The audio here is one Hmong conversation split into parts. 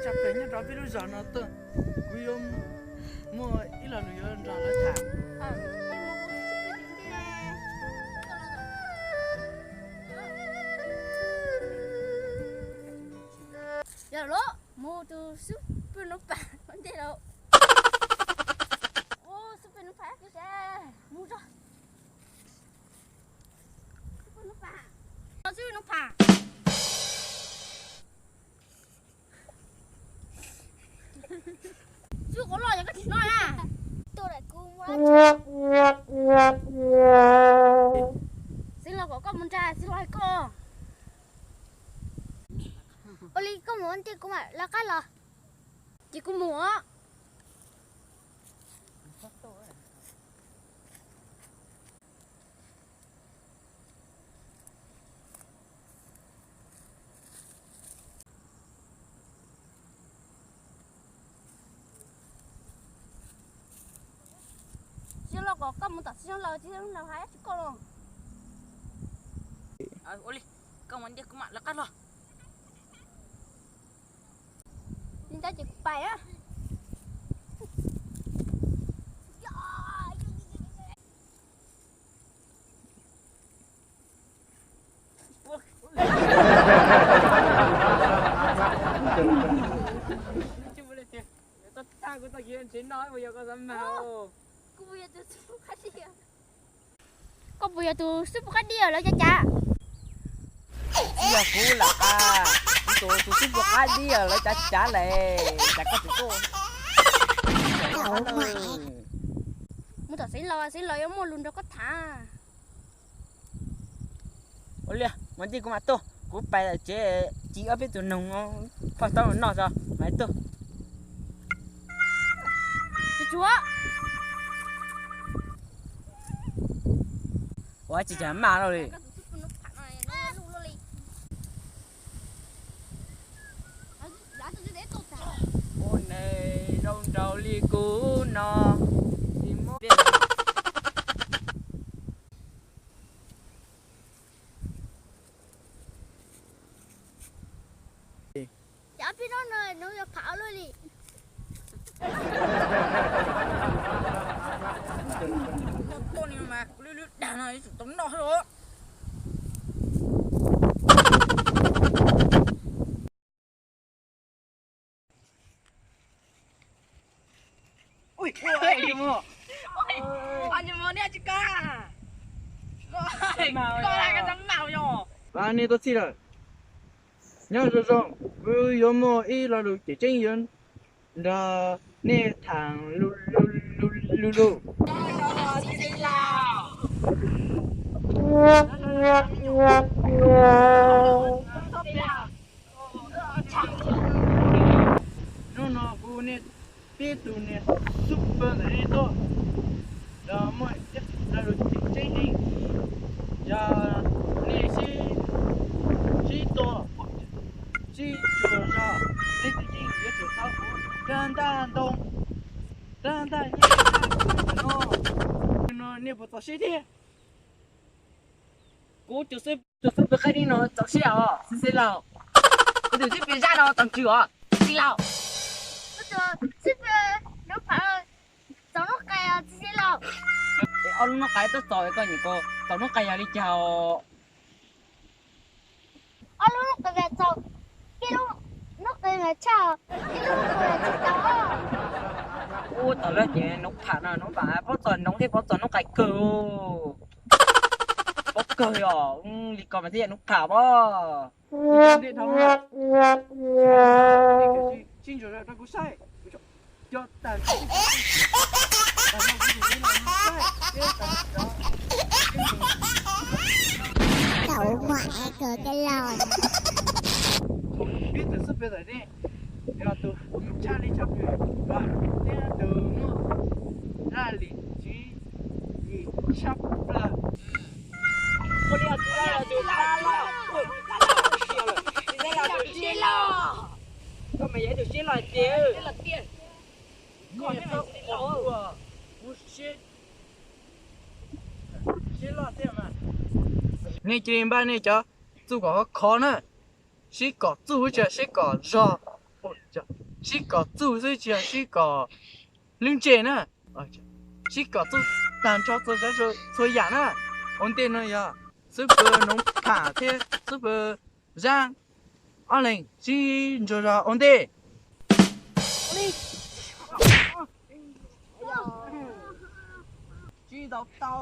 Tshaj plaws nyob rau peb lub zos no tuaj, kuv yuav muaj ib lo lus yuav nrog lawv tham. Yog los mus tus xub pwg nuv pas ua ntej los. Xub pwg nuv pas, mus tso. Xub pwg nuv pas. Xub pwg nuv pas. Xub qhov loj yog koj tsis hnov na. Xeev Laus kom koj mus nrag, Xeev Laus hais koj. Ua li koj mus ua ntej kuv mam lawv qab los. Ces kuv mus os. Xeev Laus kom koj mus tom Xeev Laus, Xeev Laus hais tsis koj los. Ua li, koj mus ntej kuv mam lawv qab los. Li ntawd ces kuv pais na. Koj puas yog tus xub pwg qab diav lawv cav cav? Tsis yog kuv lam qab, kuv tus tus xub pwg qab diav lawv cav cav lawm, cas koj tsis tuaj? Mus tom Xeev Laus, Xeev Laus yuav muaj lus nrog koj tham. Ua li, mus ntej kuv mam tuaj, kuv pais tsev ci ob peb tus noog phoj taub noj tso mam tuaj. Ua tsis cas maj no li. Ua neeg zoo nraug li kuv no. Cov peb no no nws yog pham luaj li. Tuaj ni mas kuv lwj lwj dag no yuav tsum tau noj xwb os. Nej tuaj txhij lawm. Nyob zoo zoo, kuv yuav muaj ib lo lus tseem ceeb yuav nrog nej tham lus lus. Hnub no kuv nej peb tus niag xub pwg ntawm nej tuaj, los muaj ib lo lus tseem ceeb heev, yog nej sib, sib tua, sib tsuas zog, nej tus yeej yuav tsum tau kuv rab ntaj ntoo, rab ntaj nyiaj no, no nej puas txaus siab thiab? Kuv tus xib, tus xib pwg qab diav no txaus siab os Xib Xeev Laus. Kuv tus xib pwg zaj no txaus ntsws os Xib Xeev Laus. Kuv tus xib pwg nuv pas txaus noob qes os Xib Xeev Laus. Ob lub noob qes tuaj txaus koj nyiam ko, txaus noob qes yog li cas? Ob lub noob qes mas txaus, peb lub noob qes mas tshaj, peb lub noob qes mas tsis txaus. Ub, thaum lawv ces nuv pham no nuv pham paub txaus noov thiab paub txaus noob qes kawg. Paub kawg os, li ko mas thiaj yog nuv pham pob. Sib ntsuas rau kuv saib. Tau muaj es kawg kawg los. Peb tus xib pwg ntawm nej yog tus tshaj li tshaj plaws, thiab tus muaj laj lim tswv yim tshaj plaws. Koj mas yog ib tug siab loj tiag. Nej cia li npaj nej cov txuj kom khov khov na, sib kom txuj tsis sib kom zog. Sib kom txuj xwb tsis yog sib kom lub ntsej na. Sib kom txuj tag nrho txhua yam na. Ua ntej no yog xub pwg Noov Pham thiab xub pwg Zab, ob leeg sib ntsuas zog ua ntej. Tsis tau tau.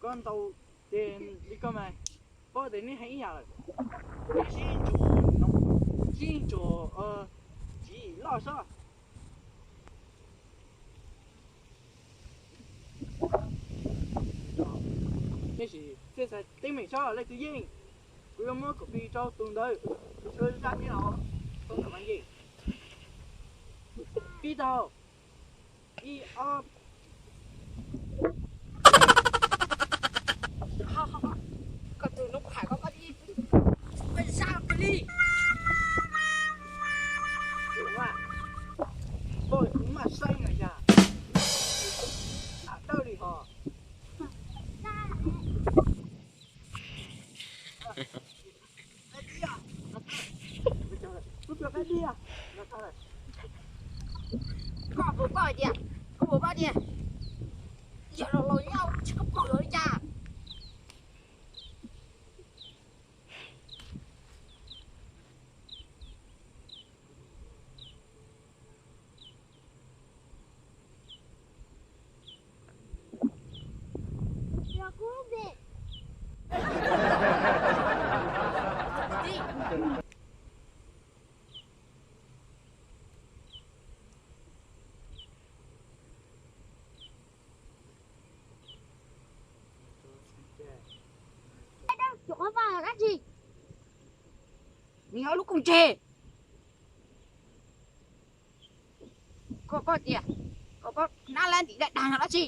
Koj ntaus ces li koj mas, paub tias neb hais ib yam lawm. Sib ntsuas, sib ntsuas tsis loj sob. Tiam sis txawj xav teeb meem sob leej twg yeej. Kuv yuav muab kaum pi rau tus ntawd, tus sawv zaj thiab os, tau tam yeej. Pib tau. Ib ob. Koj tus noob pham ko koj ib, koj zaj koj li. Koj kuv maj saib na yog, lam dawb li hos. Koj puas paub tias, koj puas paub tias yog los laus nyob tsis koj pom lawm li cas? Nws nyob lub koog tseg. Koj, koj tias koj, koj nab lab ntim daj dag no dab tsi?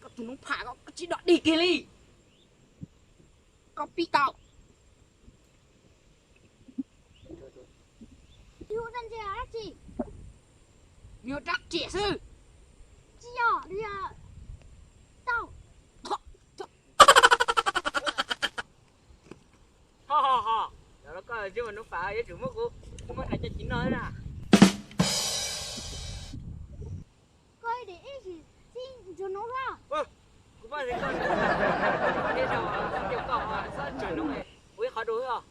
Koj tus noob pham ko koj tsis dog dig kiag li. Koj pib tau. Nws ua rab riam xwb. Tsis yog, tau. Ho ho ho, los koj tsis ua noob pham yuav tsum muab kuv, kuv muab nrog coj ci noj na. Koj ib dim ib sim txib ntsuag noob hlob. Kuv pom tias koj, koj txhob ntsuag noob, ua ib qhov rau xwb os.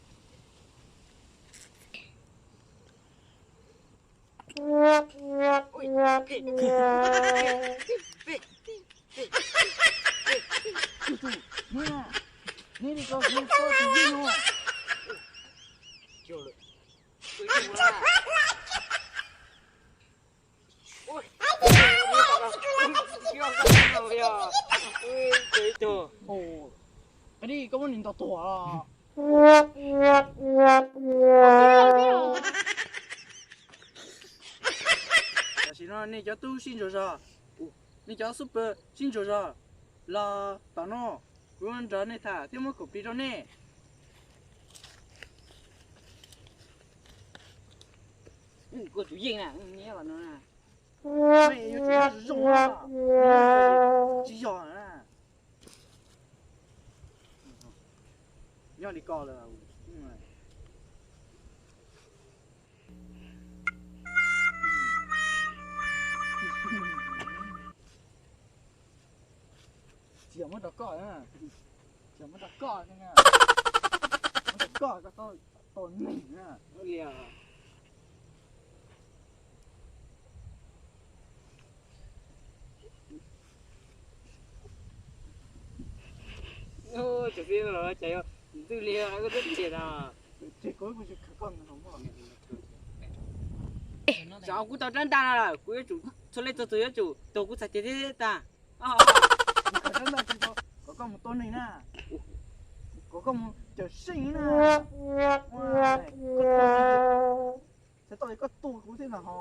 Ua li koj muab nws ntaus tuag. Tam sim no nej cov tub sib ntsuas zog, nej cov xub pwg sib ntsuas zog los tom no, kuv nrog nej tham thiab muab kaum pi rau nej. Koj tus yeej na, nyob los no na. Yuav tsum zoo, tsis yog na. Nyob li ko lawm. Tsis yog muab rau koj, tsis yog muab rau koj, muab rau koj koj tau neeg na. Tsis txij los cas yog ntws li koj twb tias no. Ces kuv kuv tsis khawv koj mus no. Xyov kuv tau rab ntaj no lawm, kuv yuav tsum txhua leej txhua tus yuav tsum tuag kuv txhais tes thiab tag. Khawv rab ntaj tsis tau kom koj mus tua neeg na, kom koj mus cawm seej na. Txhais tau koj tua kuv thiab no ho.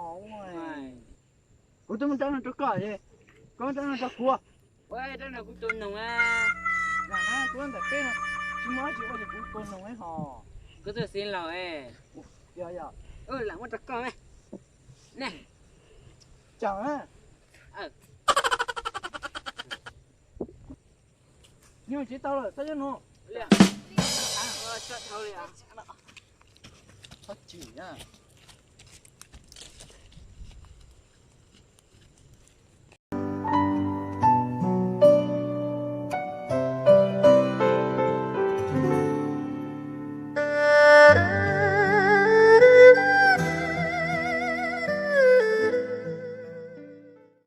Kuv twb muab rab no rau koj, koj muab rab no rau kuv. Ua rab no kuv tua noog a. Kuv ntawm peb no tsis muaj dab tsi ua ces kuv tua noog ho. Koj twb xeev laus. Yog yog. Lam muab rau koj ne. Cas na. Nws tsis tau lawm, txhob nyob no. Txhob chim na.